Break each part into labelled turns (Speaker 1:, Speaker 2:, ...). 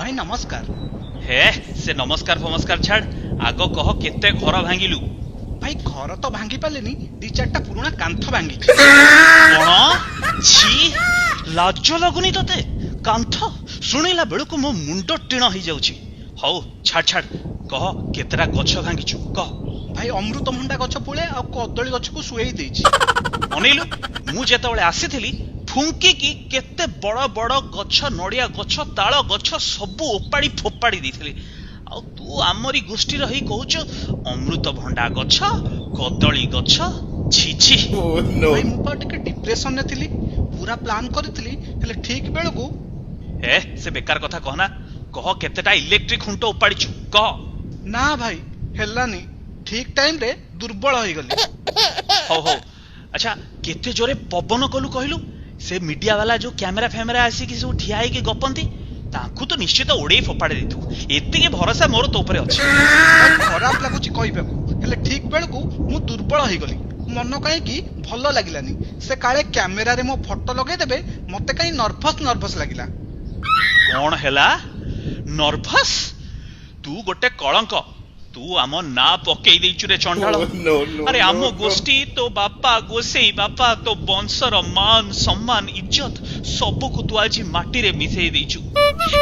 Speaker 1: ଭାଇ ନମସ୍କାର।
Speaker 2: ହେ, ସେ ନମସ୍କାର ଫମସ୍କାର ଛାଡ, ଆଗ କହ କେତେ ଘର ଭାଙ୍ଗିଲୁ?
Speaker 1: ଭାଇ, ଘର ତ ଭାଙ୍ଗି ପାରିଲିନି, ଦି ଚାରିଟା ପୁରୁଣା କାନ୍ଥ ଭାଙ୍ଗିଛି।
Speaker 2: କଣ? ଛି, ଲାଜ ଲାଗୁନି ତତେ? କାନ୍ଥ ଶୁଣିଲା ବେଳକୁ ମୋ ମୁଣ୍ଡ ଟିଣ ହେଇଯାଉଛି। ହଉ ଛାଡ ଛାଡ, କହ କେତେଟା ଗଛ ଭାଙ୍ଗିଛୁ କହ।
Speaker 1: ଭାଇ, ଅମୃତଭଣ୍ଡା ଗଛ ପୁଳେ ଆଉ କଦଳୀ ଗଛକୁ ଶୁଏଇ ଦେଇଛି।
Speaker 2: ଅନେଇଲୁ, ମୁଁ ଯେତେବେଳେ ଆସିଥିଲି ଫୁଙ୍କିକି କେତେ ବଡ ବଡ ଗଛ, ନଡିଆ ଗଛ, ତାଳ ଗଛ ସବୁ ଓପାଡି ଫୋପାଡି ଦେଇଥିଲି। ଆଉ ତୁ ଆମରି ଗୋଷ୍ଠୀର ହେଇ କହୁଛୁ ଅମୃତଭଣ୍ଡା ଗଛ, କଦଳୀ ଗଛ। ଛି ଛି।
Speaker 1: ଭାଇ, ମୁଁ ପା ଟିକେ ଡିପ୍ରେସନରେ ଥିଲି। ପୁରା ପ୍ଲାନ୍ କରିଥିଲି, ହେଲେ ଠିକ ବେଳକୁ
Speaker 2: ହେ, ସେ ବେକାର କଥା କହନା, କହ କେତେଟା ଇଲେକ୍ଟ୍ରିକ ଖୁଣ୍ଟ ଉପାଡିଛୁ କହ।
Speaker 1: ନା ଭାଇ, ହେଲାନି, ଠିକ ଟାଇମରେ ଦୁର୍ବଳ ହେଇଗଲି।
Speaker 2: ହଉ ହଉ, ଆଚ୍ଛା କେତେ ଜୋରେ ପବନ କଲୁ କହିଲୁ? ସେ ମିଡିଆ ବାଲା ଯୋଉ କ୍ୟାମେରା ଫ୍ୟାମେରା ଆସିକି ସବୁ ଠିଆ ହେଇକି ଗପନ୍ତି, ତାଙ୍କୁ ତ ନିଶ୍ଚିତ ଉଡେଇ ଫୋପାଡ଼ି ଦେଇଥିବୁ, ଏତିକି ଭରସା ମୋର ତୋ ଉପରେ ଅଛି।
Speaker 1: ଭାଇ, ଖରାପ ଲାଗୁଛି କହିବାକୁ, ହେଲେ ଠିକ ବେଳକୁ ମୁଁ ଦୁର୍ବଳ ହେଇଗଲି। ମନ କାହିଁକି ଭଲ ଲାଗିଲାନି। ସେ କାଳେ କ୍ୟାମେରାରେ ମୋ ଫଟୋ ଲଗେଇଦେବେ, ମତେ କାହିଁ ନର୍ଭସ ନର୍ଭସ ଲାଗିଲା।
Speaker 2: କଣ ହେଲା? ନର୍ଭସ? ତୁ ଗୋଟେ କଳଙ୍କ, ତୁ ଆମ ନାଁ ପକେଇ ଦେଇଛୁ ରେ ଚଣ୍ଡାଳ। ଆରେ ଆମ ଗୋଷ୍ଠୀ, ତୋ ବାପା, ଗୋସେଇ ବାପା, ତୋ ବଂଶର ମାନ ସମ୍ମାନ ଇଜ୍ଜତ ସବୁକୁ ତୁ ଆଜି ମାଟିରେ ମିଶେଇ ଦେଇଛୁ।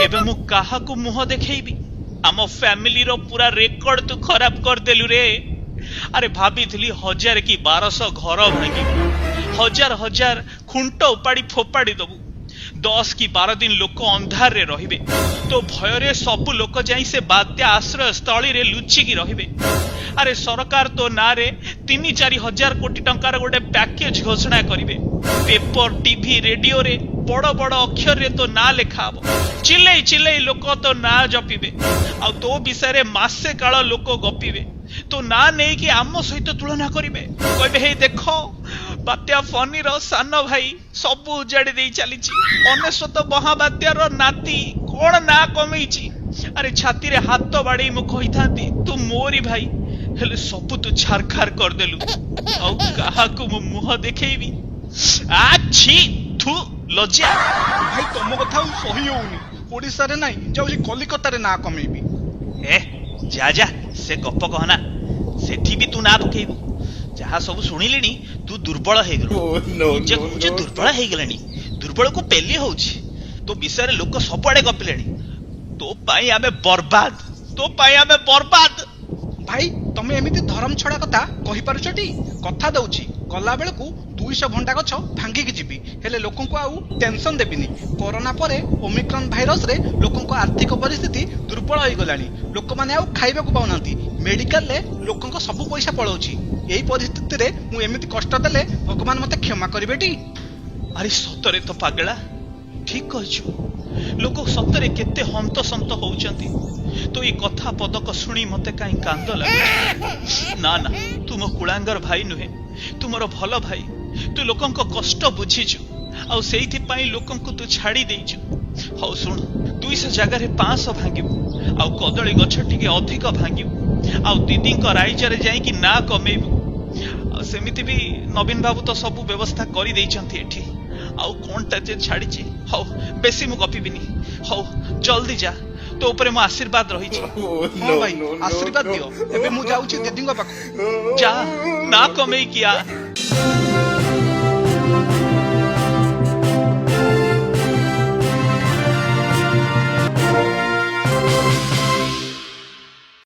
Speaker 2: ଏବେ ମୁଁ କାହାକୁ ମୁହଁ ଦେଖେଇବି? ଆମ ଫ୍ୟାମିଲିର ପୁରା ରେକର୍ଡ ତୁ ଖରାପ କରିଦେଲୁ ରେ। ଆରେ ଭାବିଥିଲି 1000 କି 1200 ଘର ଭାଙ୍ଗିବୁ, ହଜାର ହଜାର ଖୁଣ୍ଟ ଉପାଡି ଫୋପାଡି ଦବୁ, 10 କି 12 ଦିନ ଲୋକ ଅନ୍ଧାରରେ ରହିବେ, ତୋ ଭୟରେ ସବୁ ଲୋକ ଯାଇ ସେ ବାତ୍ୟା ଆଶ୍ରୟ ସ୍ଥଳୀରେ ଲୁଚିକି ରହିବେ। ଆରେ ସରକାର ତୋ ନାଁରେ 3-4 ହଜାର କୋଟି ଟଙ୍କାର ଗୋଟେ ପ୍ୟାକେଜ ଘୋଷଣା କରିବେ, ପେପର, ଟିଭି, ରେଡିଓରେ ବଡ ବଡ ଅକ୍ଷରରେ ତୋ ନାଁ ଲେଖା ହବ, ଚିଲେଇ ଚିଲେଇ ଲୋକ ତୋ ନାଁ ଜପିବେ, ଆଉ ତୋ ବିଷୟରେ ମାସେ କାଳ ଲୋକ ଗପିବେ, ତୋ ନାଁ ନେଇକି ଆମ ସହିତ ତୁଳନା କରିବେ, କହିବେ ହେଇ ଦେଖ ବାତ୍ୟା ଫନିର ସାନ ଭାଇ ସବୁ ଉଜାଡି ଦେଇ ଚାଲିଛି, 99 ମହାବାତ୍ୟାର ନାତି କଣ ନାଁ କମେଇଛି। ଆରେ ଛାତିରେ ହାତ ବାଡେଇ ମୁଁ କହିଥାନ୍ତି ତୁ ମୋରି ଭାଇ, ହେଲେ ସବୁ ତୁ ଛାରଖାର କରିଦେଲୁ। ଆଉ କାହାକୁ ମୁଁ ମୁହଁ ଦେଖେଇବି? ଆ ଛି, ଥୁ, ଲଜ୍ଜା।
Speaker 1: ଭାଇ, ତମ କଥା ଆଉ ସହି ହଉନି। ଓଡିଶାରେ ନାଇଁ, ଯାଉଛି କଲିକତାରେ ନାଁ କମେଇବି।
Speaker 2: ଏ ଯା ଯା, ସେ ଗପ କହନା, ସେଠି ବି ତୁ ନାଁ ପକେଇବୁ। ଯାହା ସବୁ ଶୁଣିଲିଣି, ତୁ ଦୁର୍ବଳ ହେଇଗଲୁ। ନିଜେ କହୁଛୁ ଦୁର୍ବଳ ହେଇଗଲାଣି, ଦୁର୍ବଳକୁ ପେଲି ହଉଛି। ତୋ ବିଷୟରେ ଲୋକ ସବୁଆଡେ ଗପିଲେଣି। ତୋ ପାଇଁ ଆମେ ବର୍ବାଦ, ତୋ ପାଇଁ ଆମେ ବର୍ବାଦ।
Speaker 1: ଭାଇ, ତମେ ଏମିତି ଧରମ ଛଡା କଥା କହିପାରୁଛ ଟି? କଥା ଦଉଛି, ଗଲା ବେଳକୁ 200 ଭଣ୍ଡା ଗଛ ଭାଙ୍ଗିକି ଯିବି, ହେଲେ ଲୋକଙ୍କୁ ଆଉ ଟେନସନ ଦେବିନି। କରୋନା ପରେ ଓମିକ୍ରନ ଭାଇରସରେ ଲୋକଙ୍କ ଆର୍ଥିକ ପରିସ୍ଥିତି ଦୁର୍ବଳ ହେଇଗଲାଣି। ଲୋକମାନେ ଆଉ ଖାଇବାକୁ ପାଉନାହାନ୍ତି, ମେଡିକାଲରେ ଲୋକଙ୍କ ସବୁ ପଇସା ପଳଉଛି। ଏଇ ପରିସ୍ଥିତିରେ ମୁଁ ଏମିତି କଷ୍ଟ ଦେଲେ ଭଗବାନ ମତେ କ୍ଷମା କରିବେ ଟି?
Speaker 2: ଆରେ ସତରେ ତ ପାଗଳା, ଠିକ କହିଛୁ। ଲୋକ ସତରେ କେତେ ହନ୍ତସନ୍ତ ହଉଛନ୍ତି। ତୋ ଏଇ କଥା ପଦକ ଶୁଣି ମତେ କାହିଁ କାନ୍ଦ ଲାଗୁଛି। ନା ନା, ତୁ ମୋ କୁଳାଙ୍ଗର ଭାଇ ନୁହେଁ, ତୁ ମୋର ଭଲ ଭାଇ। ତୁ ଲୋକଙ୍କ କଷ୍ଟ ବୁଝିଛୁ, ଆଉ ସେଇଥିପାଇଁ ଲୋକଙ୍କୁ ତୁ ଛାଡି ଦେଇଛୁ। ହଉ ଶୁଣ, 200 ଜାଗାରେ 500 ଭାଙ୍ଗିବୁ, ଆଉ କଦଳୀ ଗଛ ଟିକେ ଅଧିକ ଭାଙ୍ଗିବୁ, ଆଉ ଦିଦିଙ୍କ ରାଇଜରେ ଯାଇକି ନାଁ କମେଇବୁ। ଆଉ ସେମିତି ବି ନବୀନ ବାବୁ ତ ସବୁ ବ୍ୟବସ୍ଥା କରିଦେଇଛନ୍ତି ଏଠି, ଆଉ କଣଟା ଯେ ଛାଡିଛି। ହଉ ବେଶୀ ମୁଁ ଗପିବିନି, ହଉ ଜଲ୍ଦି ଯା, ତୋ ଉପରେ ମୋ ଆଶୀର୍ବାଦ ରହିଛି।
Speaker 1: ହଁ ଭାଇ, ଆଶୀର୍ବାଦ ଦିଅ। ଏବେ ମୁଁ ଯାଉଛି ଦିଦିଙ୍କ ପାଖକୁ।
Speaker 2: ଯା, ନା କମେଇକି ଆ।